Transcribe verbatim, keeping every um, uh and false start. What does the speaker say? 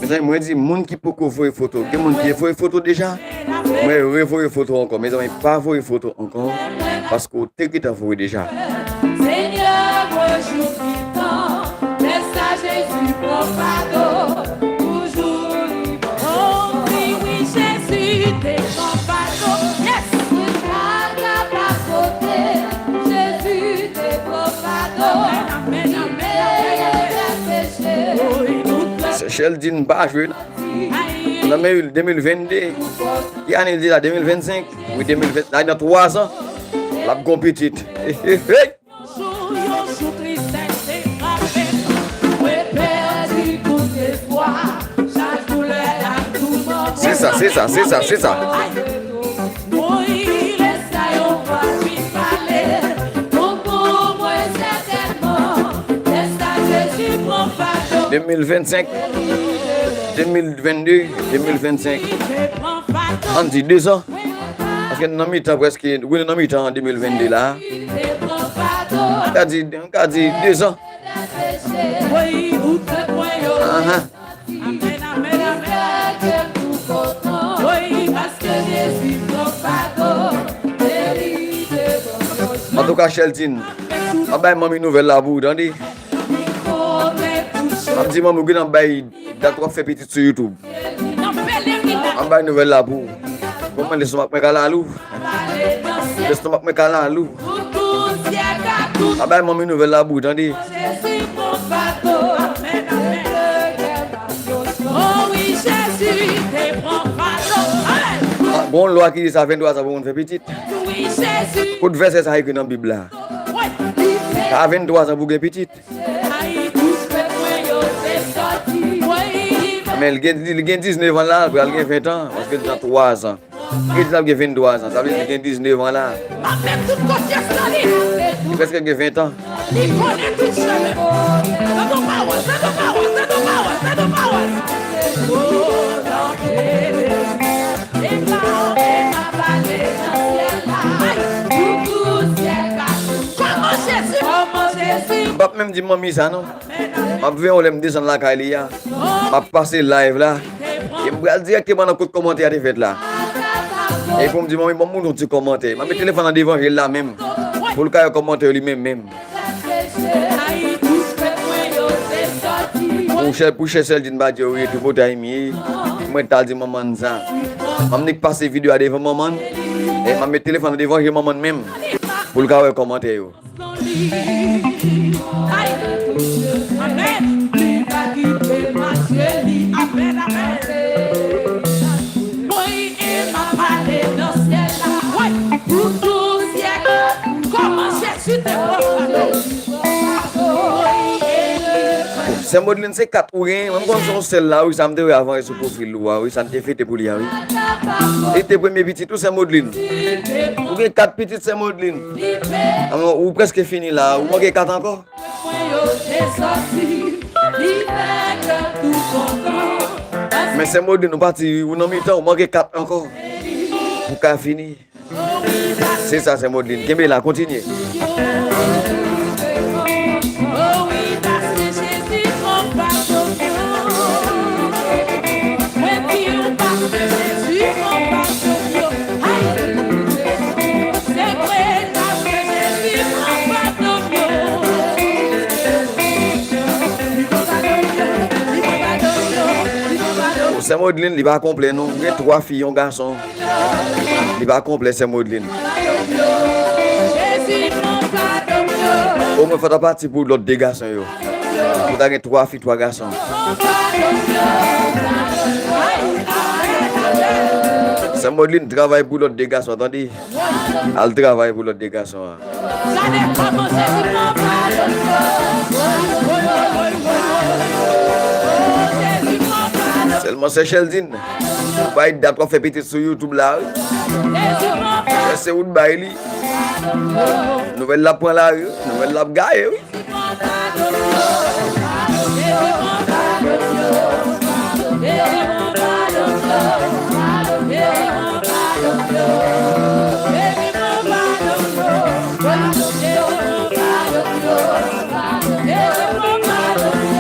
Mezanmi, mwen di moun ki poko voye foto. Gen moun ki voye foto deja. Mwen revoye foto ankò. Mezanmi, pa voye foto ankò. Paske w te gentan voye deja. Seigneur, rejour qui tant, laisse à Jésus prendre fardeau, toujours libre. Oh, wi, wi, Jezi te pran fado. Yes! Mwen pa ka pa kote, Jezi te pran fado. Amèn, amèn, amèn, amèn. Li peye dèt peche. Seychelles di n pa jwe, non. Nan men de mil vennde. Ki ane l di la? De mil vennsenk? Wi, de mil ven, la, nan twa zan, l ap gon pitit. Hey, hey, hey! Yon jou, yon jou, tristès te frape m. Mwen pèdi tout espwa. Chak doulè ak toulman. Se sa, se sa, se sa, se sa. Ay, mwen lè sa yon fwa vin pale. Konprann mwen sètènman. Lè sa Jezi pran fado. De mil vennsenk, de mil vennde, de mil vennsenk. Ann di de zan. Paske n nan mitan prèske, wi, n nan mitan de mil vennde la. N ka di, n ka di de zan. Ahan. Antouka, Sheltine, m ap bay manmi nouvèl la pou ou, tande. M ap di manmi, ou gentan bay dat w ap fè pitit sou YouTube. M ap bay nouvèl la pou ou. Kòman lestomak mwen ka lal ou? Lestomak mwen ka lal ou. M ap bay manmi nouvèl la pou ou, tande. Ah, gon lwa ki di sa venntwa zan pou moun fè pitit. Kot vèsè sa ekri nan Bib la? Sa venntwa zan pou gen pitit. Men li gen, li gen diznèf an la, li pral gen ven an, paske li nan twa zan. Li di l ap gen venntwa zan, sa vle di li gen diznèf an la. Li prèske gen ven an. M p ap menm di manmi sa non. M ap veye w lè m desann lakay li a. M ap pase live la. E m pral dirèkteman nan kot kòmantè a te fèt la. E pou m di manmi, ban m yon ti kòmantè. M ap met telefòn nan devan je l la menm. Pou l ka wè kòmantè yo li menm menm. Pou chè, pou chè sèl di n pa di yo wi, tripotay m ye. Mwen t al di manman n sa. M ap nik pase videyo a devan manman n. E m ap met telefòn nan devan je manman n menm. Pou l ka wè kòmantè yo. Amèn. Li pa kite l mache li. Amèn, amèn. Mwen e m ap pale nan syèl la. Wi, pou tout syèk. Kòman Jezi te pran fado. Sè Modeline, se kat ou genyen. Mwen, m konn se yon sèl la, wi, sa m te wè avan sou pwofil ou a, wi, sa m te fete pou li a, wi. Li te premye pitit ou, sè Modeline. Ou gen kat pitit, sè Modeline. Ou prèske fini la, ou manke kat ankò. Men sè Modeline, ou pati, ou nan mitan, ou manke kat ankò. Pou ka fini. Se sa, sè Modeline. Kenbe la, kontinye. Sè Modeline, li pa konplè non. Ou gen twa fi, yon gason. Li pa konplè, sè Modeline. Omwen fò ta pati pou lòt de gason yo. Pou ta gen twa fi, twa gason. Sè Modeline, travay pou lòt de gason, tande. Al travay pou lòt de gason an. Sèlman sè Cheldine, ou bay dat w ap fè pitit sou YouTube la, wi. Lè se ou t bay li. Nouvèl la pran lari, wi. Nouvèl la ap gaye, wi.